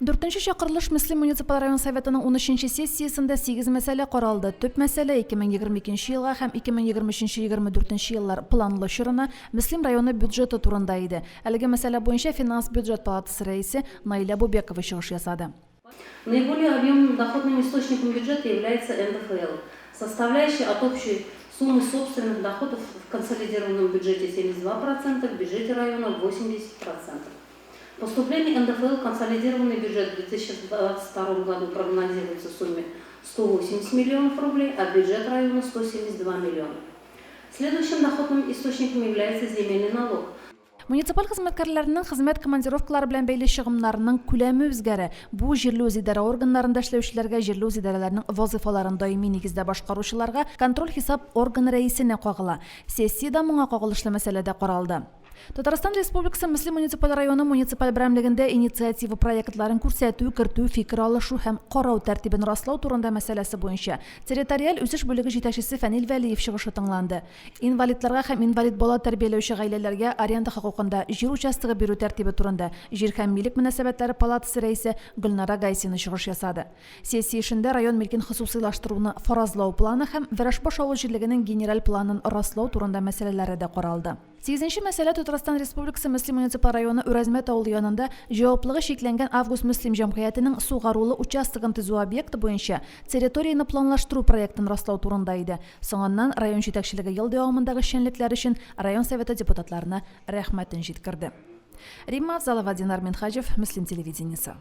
Дүртенче чакырылыш Мөслим муниципаль район Советының унөченче сессиясендә сигез мәсьәлә каралды. Төп мәсьәлә, 2022 елга һәм 2023-24 еллар планлы чорына Мөслим районы бюджеты турында иде. Әлеге мәсьәлә буенча Финанс-бюджет палатасы рәисе Наилә Бубекова чыгыш ясады. Наиболее объемным доходным источником бюджета является НДФЛ, составляющий от общей суммы собственных доходов в консолидированном бюджете 72 процента, в бюджете района 80 процентов. Поступление НДФЛ в консолидированный бюджет в 2022 году прогнозируется в сумме 180 миллионов рублей, а бюджет района 172 миллиона. Следующим доходным источником является земельный налог. Муниципаль хезмәткәрләрнең хезмәт командировкалары белән бәйле чыгымнарының күләме үзгәрә. Бу җирле үзидарә органнарында эшләүчеләргә, җирле үзидарәләрнең вазыйфаларын даими нигездә башкаручыларга, контроль-хисап органы рәисенә кагыла. Сессиядә моңа кагылышлы мәсьәлә дә каралды. Татарстан Республикасы Мөслим муниципаль районы муниципаль берәмлегендә инициатива проектларын күрсәтү, кертү, фикер алышу һәм карау тәртибен раслау турында мәсьәләсе буенча территориаль үсеш бүлеге җитәкчесе Фәнил Вәлиев чыгышы тыңланды. Инвалидларга һәм инвалид бала тәрбияләүче гаиләләргә аренда хокукында җир участогы бирү тәртибе турында Җир һәм милек мөнәсәбәтләре палатасы рәисе Гөлнара Гайсина чыгыш ясады. Сессия эшендә район милкен хосусыйлаштыруны фаразлау планы һәм Вәрәшбаш авыл җирлегенең генераль планын раслау турында мәсьәләләре дә каралды. Сигезенче мәсьәлә Татарстан Республикасы Мөслим муниципаль районы Үрәзмәт авылы янында җаваплыгы чикләнгән Август-Мөслим җәмгыятенең сугарулы участогын төзү объекты буенча территорияне планлаштыру проектын раслау турында иде. Соңыннан район җитәкчелеге ел дәвамындагы эшчәнлекләр өчен район Советы депутатларына рәхмәтен җиткерде. Римма Авзалова, Динар Минһаҗев, Мөслим телевидениесе.